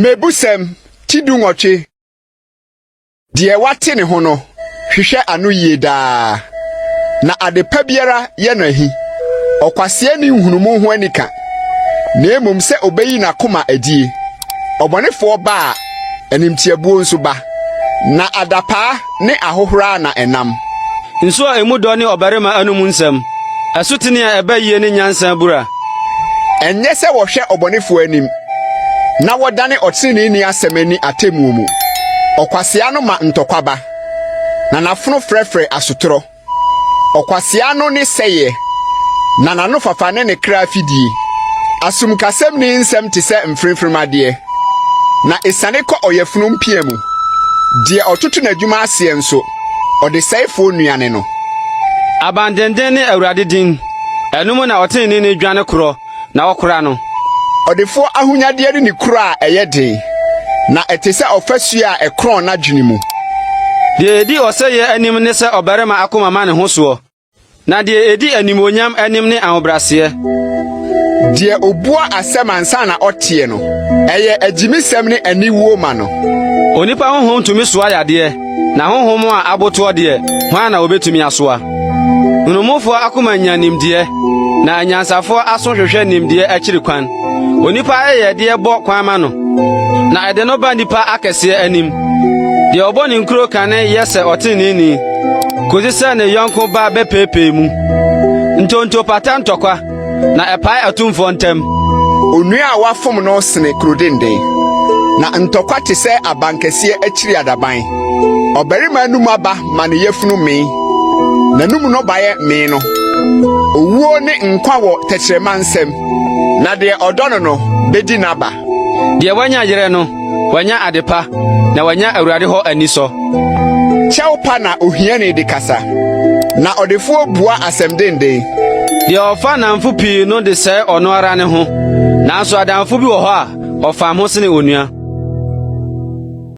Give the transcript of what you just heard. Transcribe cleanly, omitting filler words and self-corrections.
Mmebusɛm ti dunwɔtwe. Deɛ wate ne ho no hwehwɛ anoyie daa, na ade pa biara yɛ no ahi. Ɔkwasea nni nhunumu ho anika, na mmom sɛ obeyi n'akoma adie. Ɔbɔnefoɔ ba a, animtiabuo nso ba, na adapaa ne ahohora na ɛnam. Nsu a emu dɔ ne ɔbarima anom nsɛm, asutene a ɛba yie ne nyansa abura. Ɛnyɛ sɛ wɔhwɛ ɔbɔnefoɔ anim, na wɔdane ɔteneneeni asɛm ani atemmuo mu. Ɔkwasea no ma ntɔkwa ba, na n'afono frɛfrɛ asotorɔ. Ɔkwasea no ne sɛeɛ, na n'anofafa ne ne kra fidie. Asomkasɛmni nsɛm te sɛ mfremfremadeɛ, na esiane kɔ ɔyafunu mpia mu. Deɛ ɔtoto n'adwuma aseɛ nso, ɔdesɛefoɔ nua ne no. Abandenden ne Awurade din, ɛno mu na ɔteneneeni dwane korɔ na wɔkora no. Ɔdefoɔ ahonyadeɛ ne ne kuro a ɛyɛ den, na ɛte sɛ ɔfasuo a ɛkorɔn n'adwene mu. Deɛ edi ɔsɛeɛ anim ne sɛ ɔbarima akoma ma ne ho soɔ, na deɛ edi animuonyam anim ne ahobrɛaseɛ. Deɛ obua asɛm ansa na ɔteɛ no, ɛyɛ agyimisɛm ne aniwuo ma no. Onipa honhom tumi soa yadeɛ, na honhom a abotoɔ deɛ, hwan na obetumi asoa? Nhunumufoɔ akoma nya nimdeɛ, na anyansafoɔ aso hwehwɛ nimdeɛ akyiri kwan. Onipa ayɛyɛdeɛ bɔ kwan ma no, na ɛde no ba nnipa akɛseɛ anim. Deɛ ɔbɔ ne nkuro kane yɛ sɛ ɔteneneeni, kosi sɛ ne yɔnko ba bɛpeepee mu. Ntonto pata ntɔkwa, na ɛpae atumfoɔ ntam. Onua a wɔafom no sene kurodenden, na ntɔkwa te sɛ abankɛseɛ akyiri adaban. Ɔbarima anom aba ma ne yafunu mee, n'anom nnɔbaeɛ mee no. Owuo ne nkwa wɔ tɛkyerɛma nsam, na deɛ ɔdɔ no no bedi n'aba. Deɛ wanya yerɛ no, wanya ade pa, na wanya Awurade hɔ anisɔ. Kyɛw pa na ohiani de kasa, na ɔdefoɔ bua asɛm denden. Deɛ ɔfa nnamfo pii no de sɛe ɔno ara ne ho, nanso adamfo bi wɔ hɔ a ɔfam ho sene onua.